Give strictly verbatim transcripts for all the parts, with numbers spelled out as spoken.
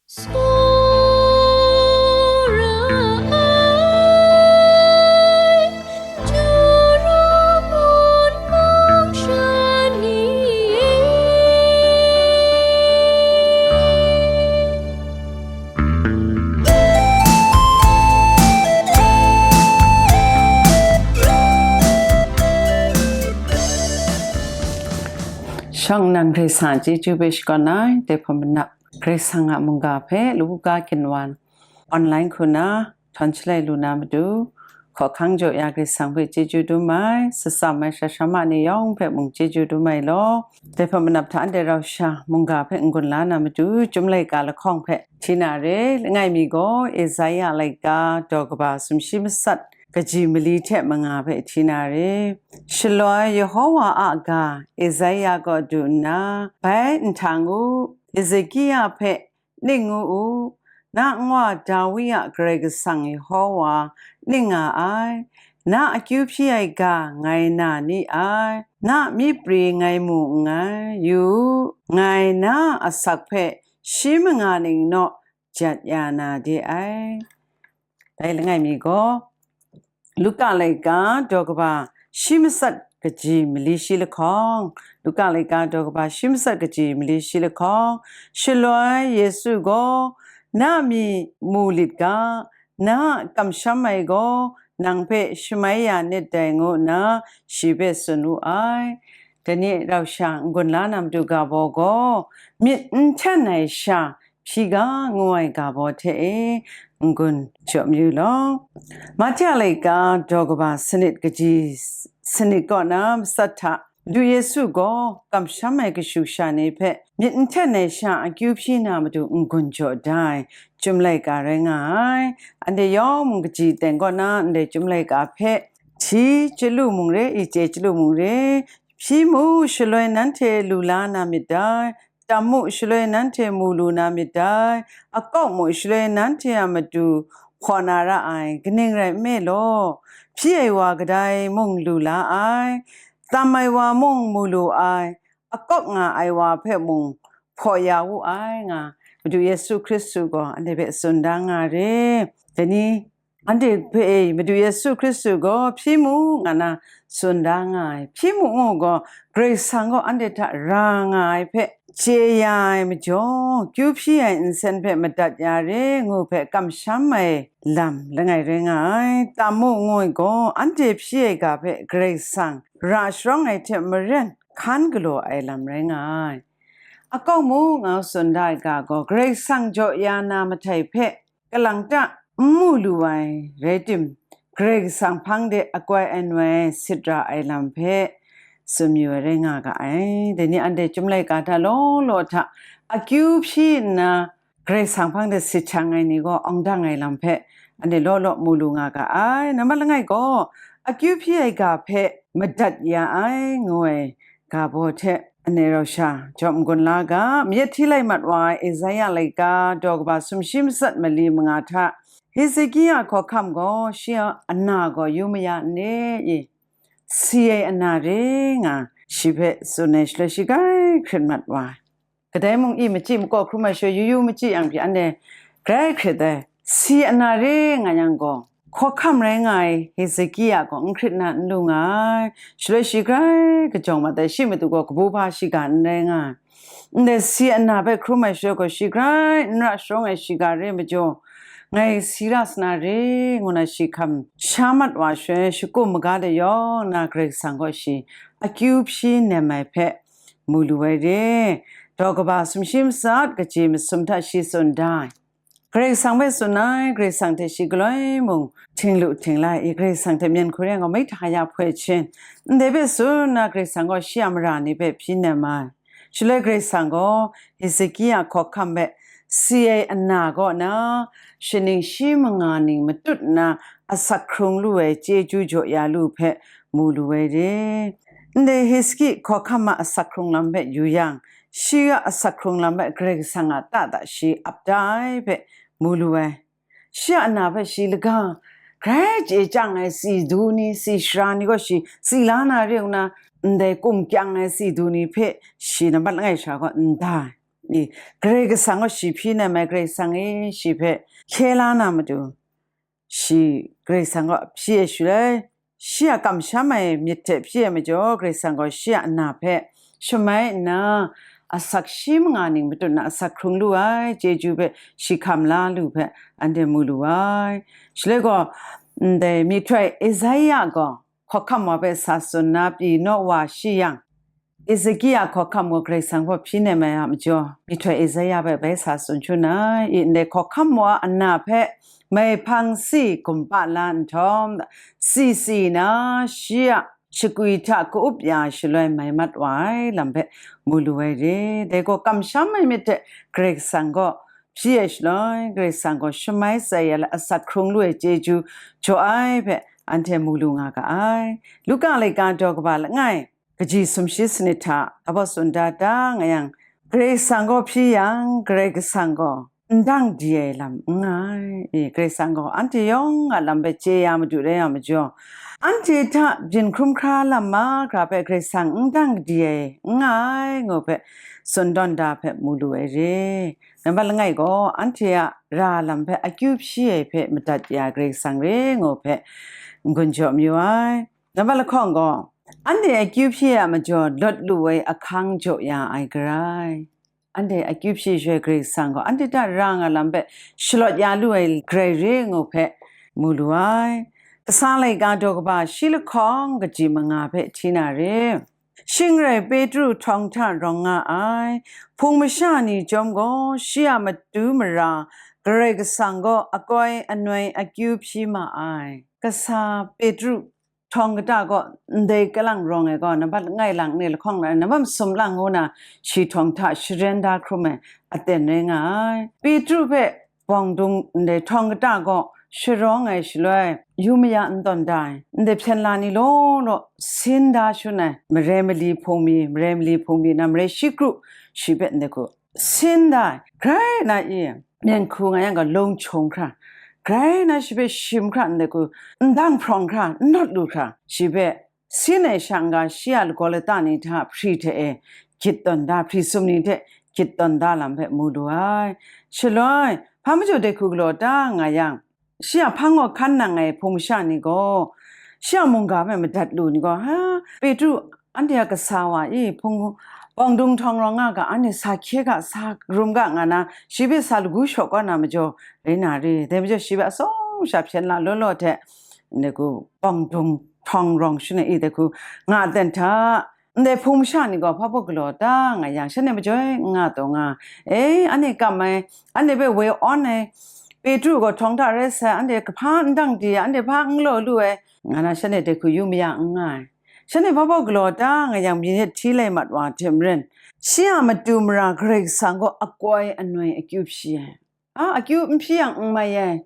Tsawra ai, Juru mun mung sha ni e. Shawng nnan Karai Kasang a chyeju hpe shakawn ai, dai hpawt manap Karai Kasang a mungga hpe Luka Ginwan online hku na htawn shalai lu na matu, hkawhkang jaw ya Karai Kasang hpe chyeju dum ai, shatsam ai sha sha ma ni yawng hpe mung chyeju dum ai law. Dai hpawt manap hta anhte rau sha mungga hpe n-gun la na matu, Chyum laika lahkawng hpe hti na re. Langai mi gaw Esaia laika daw kaba sumshi masat kaji mali hte manga hpe hti na re. Shaloi Yehowa a ga Esaia kaw du nna, bai nhtang u, Hezekia hpe ning ngu u, na nwa Dawi a Karai Kasang Yehowa ning nga ai, na akyu hpyi ai ga ngai na ni ai, na myi pri ngai mu nngai, yu u, ngai na a asak hpe shi manga ning naw jat ya na de ai. Dai langai mi gaw, Luka laika daw kaba shi masat kaji mali shi lahkawng, Luka laika daw kaba shi masat kaji mali shi lahkawng, shaloi Yesu gaw, na myi mu lit ga, na a kamsham ai gaw nang hpe shamai ya nit dai, ngu nna shi hpe tsun wu ai. Dai ni rau sha n-gun la na matu ga baw gaw, myit n hten ai sha hpyi ga ngu ai ga baw hte e n-gun jaw mayu law. Mahte a laika daw kaba sanit kaji sanit kaw na matsat hta, Madu Yesu gaw kamsham ai kashu kasha ni hpe myit n hten ai sha akyu hpyi na matu n-gun jaw da ai Chyum laika rai nga ai. Anhte yawng mung kaji teng kaw na ndai Chyum laika hpe hti chyalu mung re, i chye chyalu mung re, hpyi mu, shaloi nanhte lu la na myit dai, tam mu, shaloi nanhte mu lu na myit dai, akawk mu, shaloi nanhte a matu hpaw na ra ai, kaning rai nme law, hpyi ai wa kadai mung lu la ai, tam ai wa mung mu lu ai, akawk nga ai wa hpe mung hpaw ya wu ai, nga Madu Yesu Hkristu gaw anhte hpe tsun da nga re. Dai ni, anhte hpe e Madu Yesu Hkristu gaw hpyi mu nga na tsun da nga ai. Hpyi mu ngu gaw, Karai Kasang gaw anhte hta ra nga ai hpe chye ya ai majaw, kyu hpyi ai nsen hpe madat ya re ngu hpe kamsham ai lam langai rai nga ai. Tam mu ngu gaw, anhte hpyi ai ga hpe Karai Kasang ra sharawng ai hte maren hkan galaw ai lam rai nga ai. Akawk mu nga tsun da ai ga gaw, Karai Kasang jaw ya na mahtai hpe kalang ta n mu lu ai rai tim, Karai Kasang hpang de akoi ai noi sit ra ai lam hpe tsun mayu ai rai nga ga ai. Dai ni anhte Chyum laika hta law law hta akyu hpyi nna, Karai Kasang hpang de sit shang ai ni gaw awng dang ai lam hpe anhte law law mu lu nga ga ai. Nambat langai gaw, akyu hpyi ai ga hpe madat ya ai, ngu ai ga baw hte anhte rau sha jawm n-gun la ga, mayat hti lai mat wa ai Esaia laika daw kaba sumshi masat mali manga hta, Hezekia hkawhkam gaw shi a ana gaw yu maya n re i? Si ai ana re nga shi hpe tsun ai shaloi, shi grai hkrit mat wa ai. Kadai mung i machyi makaw hkrum ai shaloi, yu yu machyi yang pyi anhte grai hkrit ai. Si ana re nga yang gaw, hkawhkam rai nga ai Hezekia gaw n hkrit na n lu nga ai. Shaloi shi grai kajawng mat ai, shi matu gaw kabu hpa shiga n rai nga ai. Ndai si ana hpe hkrum ai shaloi gaw, shi grai n ra sharawng ai shiga re majaw, ngai si ra sa na re, ngu na shi hkam sha mat wa shaloi, shakum maga de yawng na Karai Kasang gaw shi akyu hpyi nem ai hpe mu lu ai re. Daw kaba sumshi masat kaji masum hta shi tsun da ai. Karai Kasang hpe tsun ai, Karai Kasang hte shi galoi mung htinglu htingla i, Karai Kasang hte myen hkrum yang gaw, Mehta ya hpoi hpyin, ndai hpe tsun nna, Karai Kasang gaw shi a mara ni hpe hpyi nem ai. Shaloi Karai Kasang gaw Hezekia hkawhkam hpe si ai ana kaw na, shaning shi manga ning matut nna asak hkrung lu ai chyeju jaw ya lu hpe mu lu ai re. Ndai Hezekia hkawhkam a asak hkrung lam hpe yu yang, shi a asak hkrung lam hpe Karai Kasang a ta da shi ap da ai hpe mu lu ai. Shi a ana hpe shi laga, grai chye chyang ai si du ni, si sara ni gaw shi si la na re nna, ndai kum kyang ai si du ni hpe shi nambat langai sha gaw n da ai. Ni, Karai Kasang gaw shi hpyi nem ai, Karai Kasang e shi hpe hkye la na matu, shi Karai Kasang gaw hpyi ai shaloi, shi a kamsham ai myit hte hpyi ai majaw, Karai Kasang gaw shi a na hpe shamai nna, asak shi manga ning matut na asak hkrung lu ai chyeju hpe shi hkam la lu hpe anhte mu lu ai. Shaloi gaw, ndai myihtoi Esaia gaw hkawhkam wa hpe sa tsun na pyi naw wa shi yang, Ezekia hkawhkam gaw Karai Kasang hpe hpyi nem ai a majaw, myihtoi Esaia hpe bai sa tsun shangun ai. I ndai hkawhkam wa a na hpe maihpang si kumpa la nhtawm, si si na shi a shagwi hta ka-up ya shaloi mai mat wa ai lam hpe mu lu ai re. Dai gaw kamsham ai myit hte Karai Kasang gaw hpyi ai shaloi, Karai Kasang gaw shamai tsai ya le asak hkrung lu ai chyeju jaw ai hpe anhte mu lu nga ga ai. Luka laika daw kaba langai, kaji sumshi sanit hta, hpa baw tsun da da nga yang, Karai Kasang gaw hpyi yang, Karai Kasang gaw n dang di ai lam n nga ai. E, Karai Kasang gaw anhte yawng a lam hpe chye ya madu rai yang majaw, anhte hta byin hkrum hkra lam mahkra hpe Karai Kasang n dang di ai n nga ai, ngu hpe tsun tawn da hpe mu lu ai re. Nambat langai gaw, anhte a ra lam hpe akyu hpyi ai hpe madat ya Karai Kasang re, ngu hpe n-gun jaw mayu ai. Nambat lahkawng gaw, anhte akyu hpyi ai a majaw lawt lu ai ahkang jaw ya ai garai. Anhte akyu hpyi shaloi Karai Kasang gaw anhte hta ra nga lam hpe shalawt ya lu ai garai re ngu hpe mu lu ai. Kasa laika daw kaba shi lahkawng kaji manga hpe hti na re. Shing rai Petru htawng hta rawng nga ai. Hpung masha ni chyawm gaw shi a matu mara Karai Kasang gaw akoi anoi akyu hpyi ma ai. Kasa Petru htawng kata gaw ndai kalang rawng ai gaw, nambat langai lang ni lahkawng na, nambat masum lang ngu na, shi htawng hta sharen da hkrum ai aten rai nga ai. Petru hpe bawng dung ndai htawng kata gaw sharawng ai shaloi, yu maya n tawn da ai, ndai hpyen la ni law law sin da shun ai, marai mali hpung mi, marai mali hpung mi na marai shi kru, shi hpe ndai hku sin da ai, grai na i, myen hku nga yang gaw, lung hkyung hkra, grai na shi hpe shim hkra ndai hku, n dang hprawng hkra, n nawt lu hkra, shi hpe sin ai sha n-ga, shi a lagaw lata ni hta hpri hte e gyit tawn da, hpri sum ni hte gyit tawn da lam hpe mu lu ai. Shaloi, hpa majaw dai hku galaw ta nga yang, shi a hpang gaw hkan nang ai hpung masha ni gaw, shi a mungga hpe madat lu ni gaw, "Ha, Petru, anhte a kasa wa i, hpung bawng dung htawng rawng nga ga, anhte sa hkye ga, sa rum ga," nga na, shi hpe sa lagu shaw kau na majaw, rai na re, dai majaw shi hpe atsawm sha hpyen la law law hte, ndai hku bawng dung htawng rawng shangai i dai hku nga ten hta, ndai hpung masha ni gaw hpa baw galaw ta nga yang, shanhte majoi n nga taw nga, e, anhte kam ai, anhte hpe woi awn ai, Petru gaw htawng hta rai sai, anhte hpa n dang di ai, anhte hpa n galaw lu ai, nga na shanhte dai hku yu maya n nga ai. Shanhte hpa baw galaw ta nga yang, myit hti lai mat wa hte maren, shi a matu mara Karai Kasang gaw akoi anoi akyu hpyi ai. A, akyu n hpyi yang n mai ai.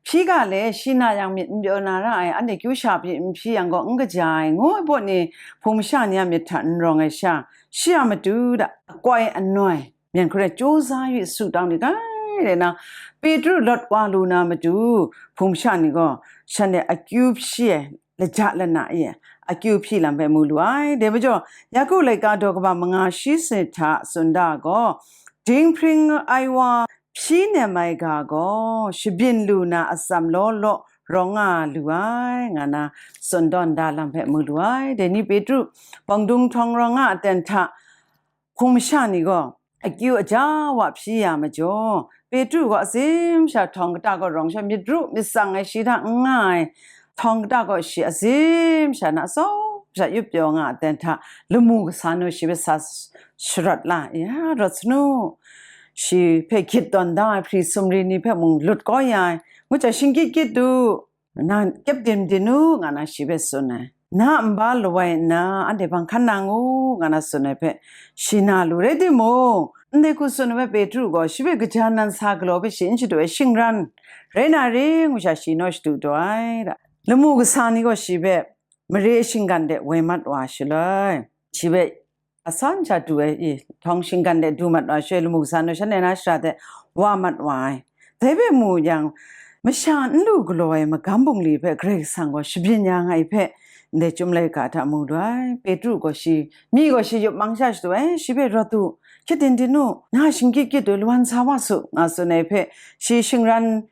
Hpyi ga le, shi na yang myit n pyaw na ra ai, anhte kyu sha pyi n hpyi yang gaw n kaja ai, ngu ai pawt ni, hpung masha ni a myit hta n rawng ai sha, shi a matu hta akoi anoi, myen hkrum ai, chyu za yu su tang ni grai rai na, Petru lawt wa lu na matu, hpung masha ni gaw shanhte akyu hpyi ai, laja lana e akyu hpyi lam hpe mu lu ai. Dai majaw, Yaku laika daw kaba manga shi sanit hta tsun da gaw, dinghpring ai wa hpyi nem ai ga gaw, shabyin lu na atsam law law rawng nga lu ai, nga na tsun tawn da lam hpe mu lu ai. Dai ni Petru bawng dung htawng rawng nga aten hta hpung masha ni gaw akyu aja wa hpyi ya majaw, Petru gaw atsim sha htawng kata gaw rawng sha, myit ru myit tsang ai shi hta n nga ai, htawng kata gaw shi atsim sha na atsawm sha yup pyaw nga ai ten hta, lamu kasa nu shi hpe sa sharawt la, ya, rawt sanu, shi hpe gyit tawn da ai hpri sumri ni hpe mung lut kau ya ai, ngu jang, shinggyit gyit du, na kyep dim din u, nga na shi hpe tsun ai. Na nba lawai nna, anhte hpang hkan nang u, nga na tsun ai hpe, shi na lu rai timung, ndai hku tsun ai hpe Petru gaw shi hpe kaja nan sa galaw hpe shi n shadu ai, shingran rai na re, ngu sha shi naw shadu taw ai. Lamu kasa ni gaw shi hpe mare shinggan de woi mat wa shaloi, shi hpe asan sha du ai, i, htawng shinggan de du mat wa shaloi, lamu kasa nu shanhte na shara de wa mat wa ai. Dai hpe mu yang, masha n lu galaw ai magam bungli hpe Karai Kasang gaw shabyin ya nga ai hpe, ndai Chyum laika hta mu lu ai. Petru gaw shi, myi gaw shi yup mang sha shadu ai, shi hpe rawt u, Hkye din din u, na shinggyit gyit u, lawan sa wa su, nga tsun ai hpe, shi shingran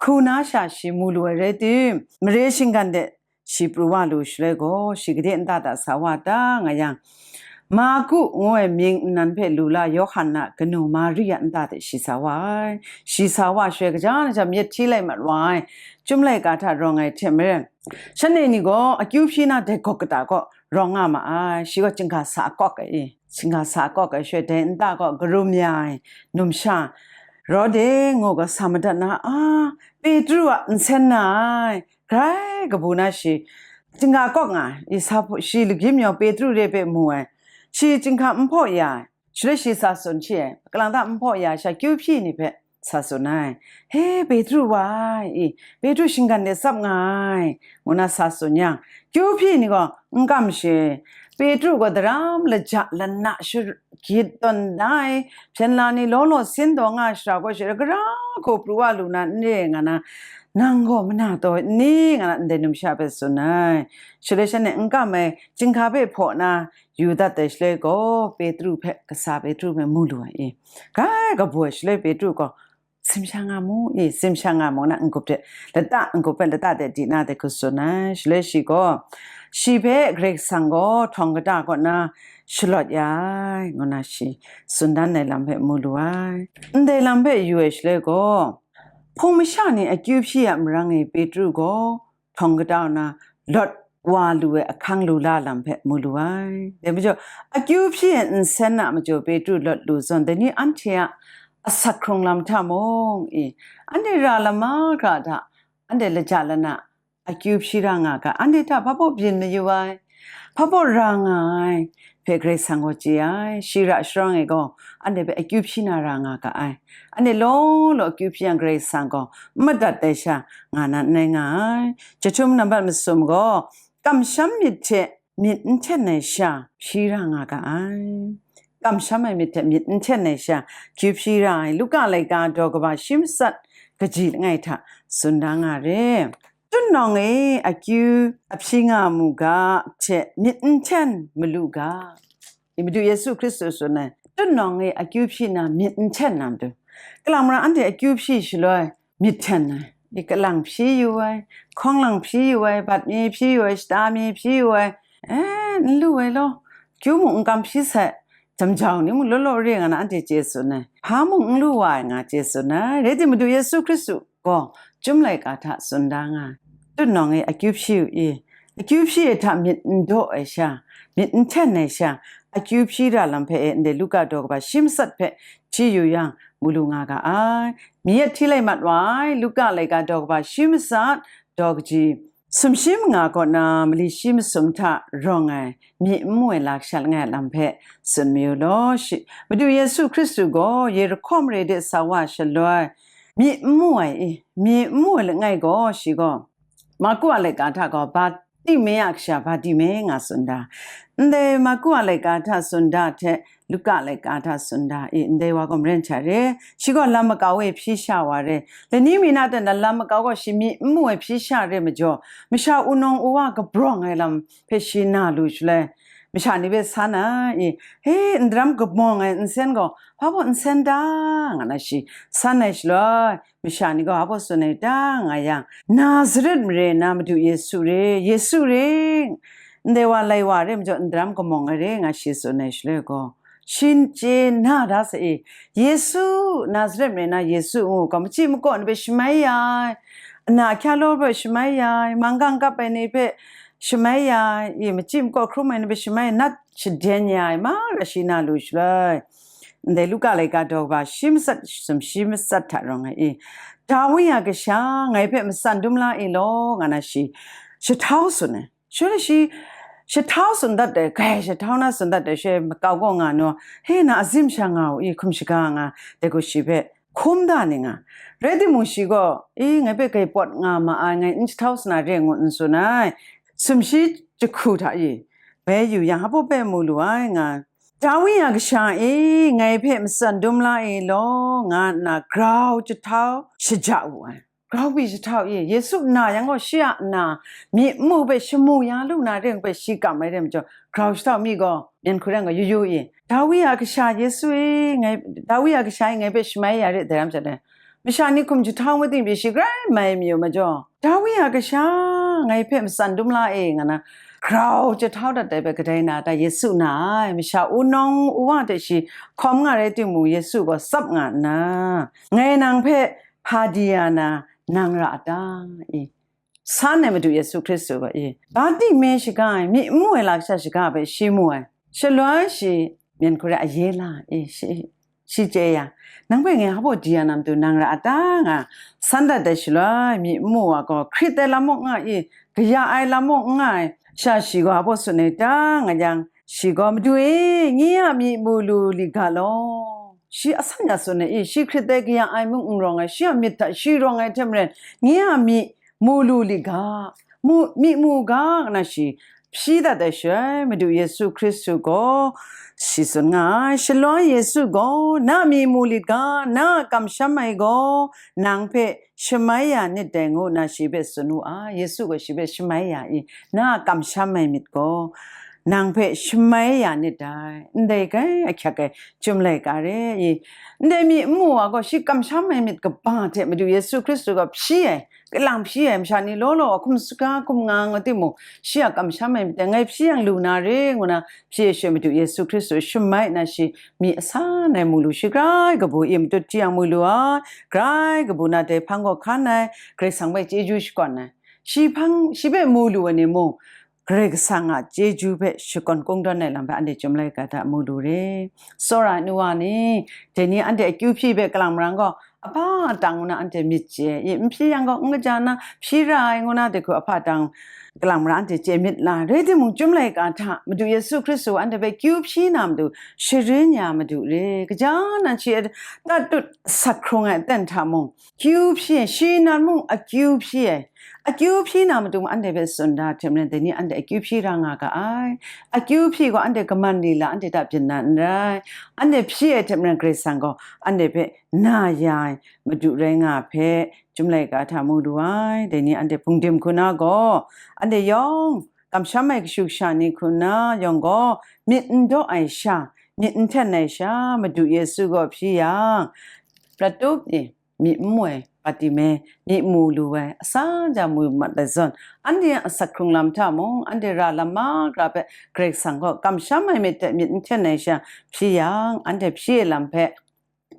hku na sha shi mu lu ai rai tim, mare shinggan de shi pru wa lu shaloi gaw, shi gade nta hta sa wa ta, nga yang, Marku ngu ai mying nnan hpe lu la Yawhan a kanu Mari a nta hte shi sa wa ai. Shi sa wa shaloi, kaja na jam yet hti lai mat wa ai, Chyum laika hta rawng ai hte maren, shanhte ni gaw akyu hpyi na dai gawk kata kaw rawng nga ma ai. Shi gaw chyinghka sa akawk ai i, chyinghka sa akawk ai shaloi, dai nta kaw karum ya ai numsha Rode ngu ga sa madat na, a, Petru a nsen na ai, grai kabu na shi, chyinghka kawk nga ai, i sa hpu-, shi lagyim yawng Petru re hpe mu ai, shi chyinghka n hpaw ya ai, shaloi shi sa tsun shi ai, kalang ta n hpaw ya ai sha kyu hpyi ni hpe sa tsun ai, he, Petru wa ai, i, Petru shinggan de tsap nga ai, ngu na sa tsun yang, kyu hpyi ni gaw n kam shi, Petru gaw daram laja lana shu gyit tawn da ai, hpyen la ni law law sin taw nga ai shara gaw, shi gara hku pru wa lu na n re nga na, nang gaw mana taw ai ni, nga na ndai numsha hpe tsun ai. Shaloi shanhte n kam ai, chyinghka hpe hpaw na yu dat ai shaloi gaw, Petru hpe, kasa Petru hpe mu lu ai i, grai kabu ai shaloi Petru gaw, Simsha nga mu, i, simsha nga mu, na n-gup hte lata, n-gup hpe lata de di na de hku tsun ai. Shaloi shi gaw, shi hpe Karai Kasang gaw htawng kata kaw na shalawt ya ai, ngu na shi tsun dan ai lam hpe mu lu ai. Ndai lam hpe yu ai shaloi gaw, hpung masha ni akyu hpyi a marang e Petru gaw htawng kata na lawt wa lu ai ahkang lu la lam hpe mu lu ai. Dai majaw, akyu hpyi ai nsen a majaw Petru lawt lu zawn, dai ni anhte a asak hkrung lam hta mung, i, anhte ra lam mahkra hta, anhte laja lana akyu hpyi ra nga ga, anhte hta hpa baw byin mayu ai, hpa baw ra nga ai hpe Karai Kasang gaw chye ai. Shi ra sharawng e gaw, anhte hpe akyu hpyi na ra nga ga ai. Anhte law law akyu hpyi yang Karai Kasang gaw n madat ai sha nga na n rai nga ai. Jahtum nambat masum gaw, kamsham myit hte myit n hten ai sha hpyi ra nga ga ai. Kamsham ai myit hte myit n hten ai sha akyu hpyi ra ai, Luka laika daw kaba shi matsat kaji langai hta tsun da nga re. Tutnawng e akyu a hpyi nga mu ga hte myit n hten malu ga. I Madu Yesu Hkristu tsun ai, tutnawng e akyu hpyi na myit n hten na matu, kalang mara anhte akyu hpyi shaloi myit hten ai, i, kalang hpyi yu ai, hkawng lang hpyi yu ai, bat mi hpyi yu ai, shata mi hpyi yu ai, e, n lu ai law, kyu mung n kam hpyi sai, jamjau ni mung law law re nga na anhte chye tsun ai, hpa mung n lu wa ai nga chye tsun ai. Rai timung, Madu Yesu Hkristu gaw Chyum laika hta tsun da nga ai. Tutnawng e akyu hpyi u i, akyu hpyi ai hta myit n daw ai sha, myit n hten ai sha, akyu hpyi ra lam hpe e ndai Luka daw kaba shi matsat hpe hti yu yang, mu lu nga ga ai. Mi yet hti lai mat wa ai, Luka laika daw kaba shi matsat, daw kaji sumshi manga kaw na mali shi masum hta rawng ai, myi n mu ai lasha langai a lam hpe tsun mayu law, shi, Madu Yesu Hkristu gaw Yerihko mare de sa wa shaloi, myi n mu ai i, myi n mu ai langai gaw, shi gaw, Marku a laika hta gaw, Bartime a kasha Bartime nga tsun da. Ndai Marku a laika hta tsun da hte, Luka laika hta tsun da i, ndai wa gaw maren hta re, shi gaw lam makau e hpyi sha wa re. Lani mi na ten na lam makau gaw shi myi n mu ai hpyi sha re majaw, masha wunawng u wa kabrawng ai lam hpe shi na lu shaloi, masha ni hpe san ai i, he, ndaram kamawng ai nsen gaw, hpa baw nsen ta, nga na shi san ai shaloi, masha ni gaw hpa baw tsun ai ta, nga yang, Nazaret mare na Madu Yesu re, Yesu re, ndai wa lai wa re majaw, ndaram kamawng ai re, nga shi tsun ai shaloi gaw, shi chye na da sa i, Yesu, Nazaret mare na Yesu ngu gaw, machyi makaw ni hpe shamai ya ai, ana ahkya law hpe shamai ya ai, manggang kap ai ni hpe shamai ya ai, i, machyi makaw hkrum ai ni hpe shamai nat shaden ya ai, mara shi na lu shaloi, ndai Luka laika daw kaba shi matsat, sumshi matsat hta rawng ai i, Dawi a kasha, ngai hpe matsan dum la i law, nga na shi shahtau tsun ai. Shaloi shi shahtau tsun dat ai, grai shahtau na tsun dat ai, she makau gaw nga nu, he, na azim sha nga u i, hkum shaga nga, dai gaw shi hpe hkum da ni nga. Rai timung, shi gaw, i, ngai hpe grai pawt nga ma ai, ngai n shahtau sa na re ngu n tsun ai. Sumshi jahku hta i bai yu yang, hpa baw bai mu lu ai nga, Dawi a kasha e, ngai hpe matsan dum la i law, nga nna grau jahtau shaja wu ai. grau pyi jahtau i, Yesu na yang gaw shi a nna, myi n mu hpe shamu ya lu na ring hpe shi kam ai re majaw, grau jahtau mi gaw, myen hku rai gaw, yu yu i, Dawi a kasha Yesu e, ngai, Dawi a kasha e ngai hpe shamai ya re, dai ram sha dai. Masha ni hkum jahtau mating pyi shi grai mai mayu majaw, Dawi a kasha, ngai hpe matsan dum la e, nga na, grau jahtau dat ai hpe kadai na ta Yesu na ai, masha wunawng u wa hte shi hkawm nga rai timung, Yesu gaw tsap nga nna, ngai nang hpe hpa di ya na, nang ra a ta? I, san ai Madu Yesu Hkristu gaw, i, ba ting me shaga ai, myi n mu ai lasha shaga hpe shi mu ai. Shaloi shi myen hku rai aye la, i, shi, shi chye ya, nang hpe ngai hpa di ya na matu nang ra a ta, nga san dat ai shaloi, myi n mu wa gaw hkrit ai lam muk nga i, kaya ai lam muk n nga ai, sha shi gaw hpa tsun ai ta, nga yang, shi gaw, Madu e, nye a myi mu lu lit ga law. Shi asan ya tsun ai i, shi hkrit ai kaya ai mung n rawng ai, shi a myit hta shi rawng ai hte maren, nye a myi mu lu lit ga, mu, myi mu ga, nga na shi hpyi dat ai shaloi, Madu Yesu Hkristu gaw shi tsun nga ai. Shaloi Yesu gaw, na myi mu lit ga, na a kamsham ai gaw nang hpe shamai ya nit dai, ngu nna shi hpe tsun wu ai. Yesu gaw shi hpe shamai ya i, na a kamsham ai myit gaw nang hpe shamai ya nit dai, ndai kai ahkyak ai chyum laika re i, ndai myi n mu wa gaw shi kamsham ai myit kaba hte Madu Yesu Hkristu gaw hpyi ai, kalang hpyi ai, masha ni law law hkum saga hkum nga nga timung, shi a kamsham ai myit dai, ngai hpyi yang lu na re, ngu na hpyi ai shaloi, Madu Yesu Hkristu shamai nna shi myi asan ai mu lu, shi grai kabu i, matut hti yang mu lu ai, grai kabu na dai hpang gaw hkan ai, Karai Kasang hpe chyeju shakawn ai. Shi hpang, shi hpe mu lu ai ni mung, Karai Kasang a chyeju hpe shakawn kungdawn ai lam hpe anhte chyum laika hta mu lu re. Tsawra ai nu wa ni, dai ni anhte akyu hpyi hpe kalang marang gaw, ahpa atang ngu na anhte myit chye i, n hpyi yang gaw n kaja na, hpyi ra ai ngu na dai hku ahpa atang kalang marang anhte chye myit la, rai timung, chyum laika hta Madu Yesu Hkristu anhte hpe kyu hpyi na matu, sharin ya madu re. Kaja nan shi a tatut sat hkrung ai aten hta mung, kyu hpyi ai, shi nan mung akyu hpyi ai, akyu hpyi na matu mung anhte hpe tsun da hte maren, dai ni anhte akyu hpyi ra nga ga ai. Akyu hpyi gaw anhte kaman lila anhte hta byin na n rai. Anhte hpyi ai hte maren, Karai Kasang gaw anhte hpe na ya ai Madu rai nga ai hpe, chyum laika hta mu lu ai. Dai ni anhte hpungdim hku na gaw, anhte yawng kamsham ai kashu kasha ni hku na yawng gaw, myit n daw ai sha, myit n hten ai sha, Madu Yesu gaw hpyi yang, prat tup ni, myi n mu ai Bartimae, myi mu lu ai, asan ja mu mat ai zawn, anhte a asak hkrung lam hta mung, anhte ra lam mahkra hpe Karai Kasang gaw kamsham ai myit hte myit n hten ai sha hpyi yang, anhte hpyi ai lam hpe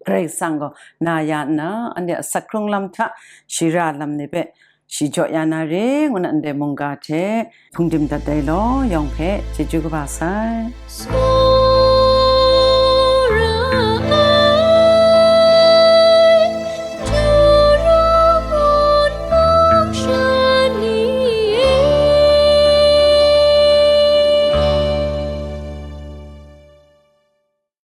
Karai Kasang gaw na ya nna, anhte asak hkrung lam hta shi ra lam ni hpe shi jaw ya na re, ngu na ndai mungga hte hpungdim dat ai law yawng hpe chyeju kaba sai.